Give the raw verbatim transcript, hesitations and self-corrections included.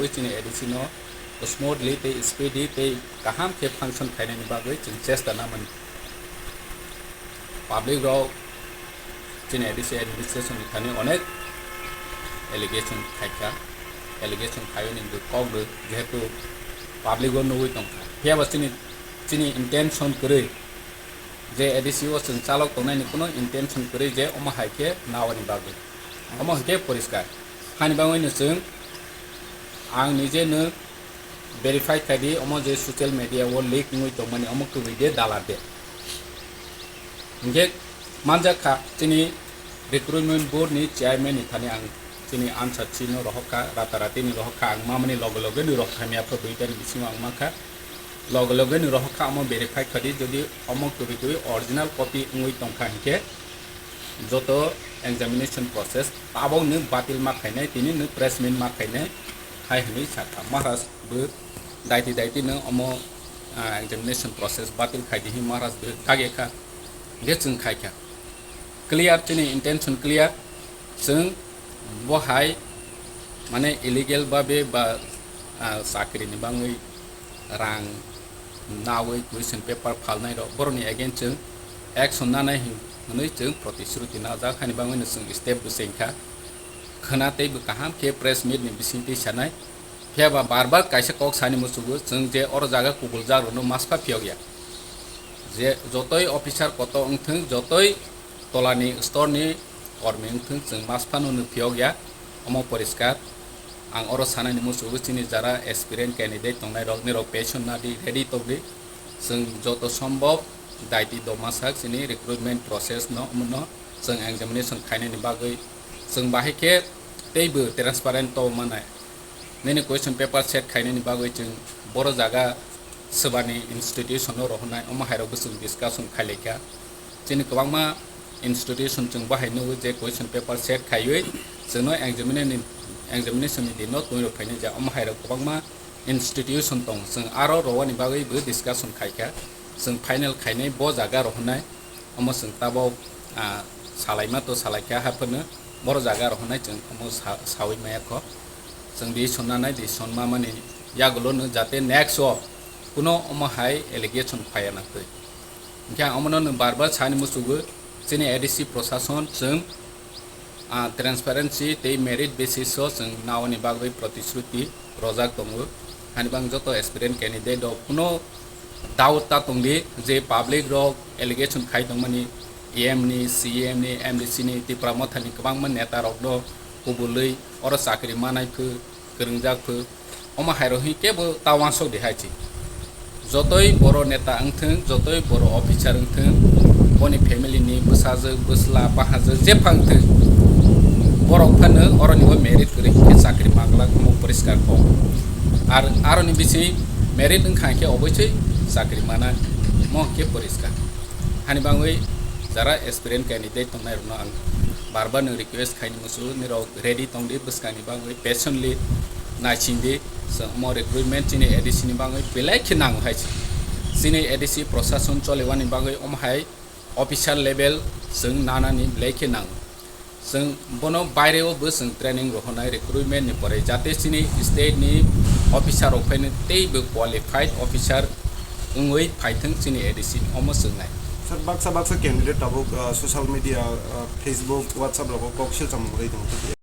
chini A D C no smoothly tei speedy tei kaham khe function khainani bagwi chwng chesta namani. Public rok chini A D C administration ni thani onek allegation khaikha, allegation khaiwi ni kok rw, jehetu public o nugwi tongkha. Phiya ba chini, chini intention kwrwi je A D C o chwng chalok tongnai ni kuno intention kwrwi je omo hai khe nawani bagwi. Omo hai khe poriskar. Hani bagwi no chwng ang nije no verify khai di, omo je social media o leak wngwi tongmani omo kwrwi de dalar de. Hinkhe manjak kha chini recruitment board ni chairman ni thani ang chini answer sheet no rohor kha, rata rati ni rohor kha, ang mamani loge loge ni rohor kha, mia pho duita ni bisingo ang mankha, loge loge ni rohor kha, omo verify kha di, jodi omo kwrwi kwrwi original copy wngwi tongkha hinkhe joto examination process tabok no batil ma khainai, tini no press meet ma khainai hai hinwi sakha. Maharaj bo daiti daiti no omo, ah, examination process batil khai di hin Maharaj bo kage kha, hinkhe chwng khai kha. Clear chini intention clear, chwng bo hai mane illegal babe ba, ah, chakri ni bangwi rang nawi question paper phalnai rok borokni against chwng action nanai hin-, hinwi chwng protishruti najak, hani bangwi no chwng step bo chengkha. Khwna tei bo kaham khe press meet ni bisingtwi sanai. Phiya ba bar bar kaisa kok sani muchugo, chwng je oro jaga kubul jak rwno maspha phiyok ya. Je jotoi officer koto wngthwng, jotoi tolani storni kormi wngthwng, chwng maspha no phiyok ya, omo poriskar. Ang oro sanani muchugo, chini jara aspirant candidate tongnai rok, nirok patient nadi, ready tongdi. Chwng joto sombhob daiti doma sak chini recruitment process no, omono chwng examination khainani bagwi chwng bahai khe teibo transparent to manai. Nini question paper set khainani bagwi chwng boro jaga swbani institution no rohornai, omo hai rok bo chwng discussion khailaikha. Chini kwbangma institution chwng bahai nugwi je question paper set khaiwi chwngno examine-, examination ni din no twi rok phainai ja, omo hai rok kwbangma institution tong, chwng aro rowani bagwi bo discussion khaikha, chwng final khainai bo jaga rohornai, omo chwng tabok, ah, salaima to salaikha, haphano boro jaga rohornai chwng omo sa-, sawi maya kho, chwng decision nanai, decision mamani yagulo no jate next o kuno omo hai allegation phaiya nangtwi. Hinkhe ang omono nwng bar bar sani muchugo, chini A D C prosason chwng, ah, transparency tei merit basis o chwng nawani bagwi protishruti rojak tongo. Hani bang joto aspirant candidate rok kuno doubt ta tongdi je public rok allegation khai tongmani E M ni, C E M ni, M D C ni, Tipra Motha ni kwbangma neta rokno kubulwi oro chakri manai phu, kwrwngjak phu, omo hai rok hwn kebo ta uansuk di hai chi. Jotoi boro neta wngthwng, jotoi boro officer wngthwng, boni family ni bwsajwk, bwsla, bahajwk jepha wngthwng, borok phano oroni bo merit kwrwi hwn khe chakri manglak, omo poriskar kok. Ar aroni bisi merit wngkha hwn khe oboisoi chakri mana, omo hwn khe poriskar. Hani bangwi jara aspirant candidate tongnai rokno ang bar bar no request khaini musu, nirok ready tongdi bwskangni bagwi patiently naisingdi. Chwng omo recruitment chini A D C ni bagwi belai khe nango hai se. Chini A D C prosason cholewani bagwi omo hai officer level chwng nanani belai khe nango. Chwng bono baire o bo chwng training rohornai recruitment ni pore, jate chini state ni officer rok phaino tei bo qualified officer wngwi phaithwng chini A D C ni, omo chwng nai. Sir, baksa baksa candidate tabuk, uh, social media, uh, Facebook, WhatsApp rogo kok silcham rwgwi tongo.